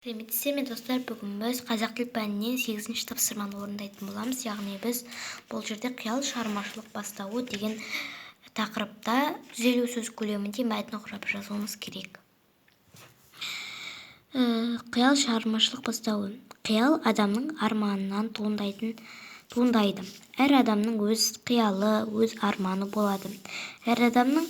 Сәлеметсіздер ме, достар! Бүгін біз қазақ тіл пәнінен сегізінші тапсырманы орындайтын боламыз. Яғни біз бұл жерде «Қиял — шығармашылық бастауы» деген тақырыпта 150 сөз көлемінде мәтін құрап жазуымыз керек. Қиял — шығармашылық бастауы. Қиял адамның арманынан туындайды. Әр адамның өз қиялы, өз арманы болады. Әр адамның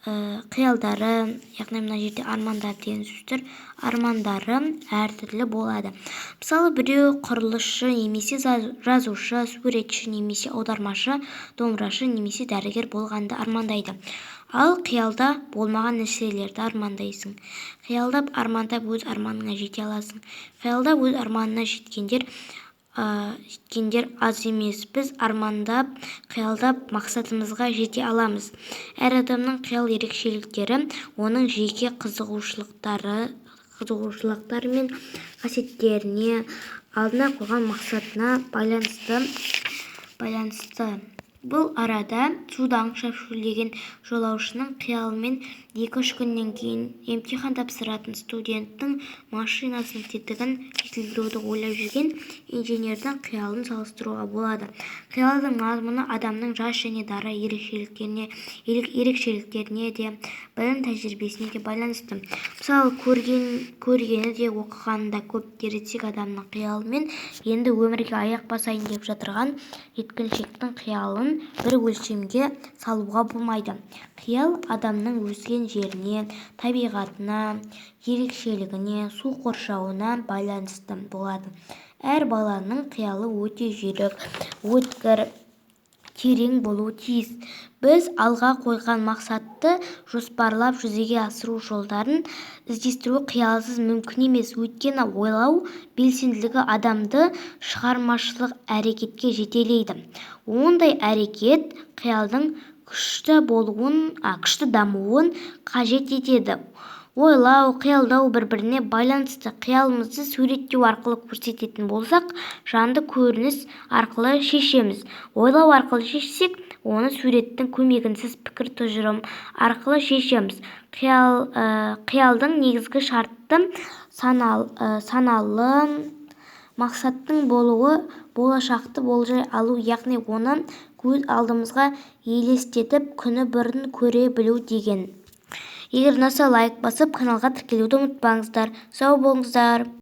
қиялдары, яғни мына жерде «армандар» деген сөз, армандары әртүрлі болады. Мысалы, біреу құрылысшы немесе жазушы, суретші немесе аудармашы, домбырашы немесе дәрігер болғанды армандайды. Ал қиялда болмаған нәрселерді армандайсың. Қиялдап, армандап өз арманыңа жете аласың. Қиялдап өз арманына жеткендер аз емес. Біз армандап, қиялдап мақсатымызға жете аламыз. Әр адамның қиял ерекшеліктері оның жеке қызығушылықтары мен қасиеттеріне, алдына қойған мақсатына байланысты. Бұл арада суды аңсап шөлдеген жолаушының қиялымен 2-3 күннен кейін емтихан тапсыратын студенттің, машинасының тетігін жетілдіруді ойлап жүрген инженердің қиялын салыстыруға болады. Қиялдың мазмұны адамның жас және дара ерекшеліктеріне де, білім, тәжірибесіне де байланысты. Мысалы, көргені де, оқығаны да көп ересек адамның қиялымен енді өмірге аяқ басайын деп жатырған жеткіншектің қиялын бір өлшемге салуға болмайды. Қиял адамның өскен жеріне, табиғатына, ерекшелігіне, су қоршауына байланысты болады. Әр баланың қиялы өте жүйрік, өткір, терең болуы тиіс. Біз алға қойған мақсатты жоспарлап, жүзеге асыру жолдарын іздестіру қиялсыз мүмкін емес. Өйткені ойлау белсенділігі адамды шығармашылық әрекетке жетелейді. Ондай әрекет қиялдың күшті дамуын қажет етеді. Ойлау, қиялдау бір-біріне байланысты. Қиялымызды суреттеу арқылы көрсететін болсақ, жанды көрініс арқылы шешеміз. Ойлау арқылы шешсек, оны суреттің көмегінсіз пікір тұжырым арқылы шешеміз. Қиялдың негізгі шарты — саналы мақсаттың болуы, болашақты болжай алу, яғни оны көз алдымызға елестетіп, күні бұрын көре білу деген. Егер ұнаса, лайк басып, каналға тіркелуді ұмытпаңыздар. Сау болыңыздар!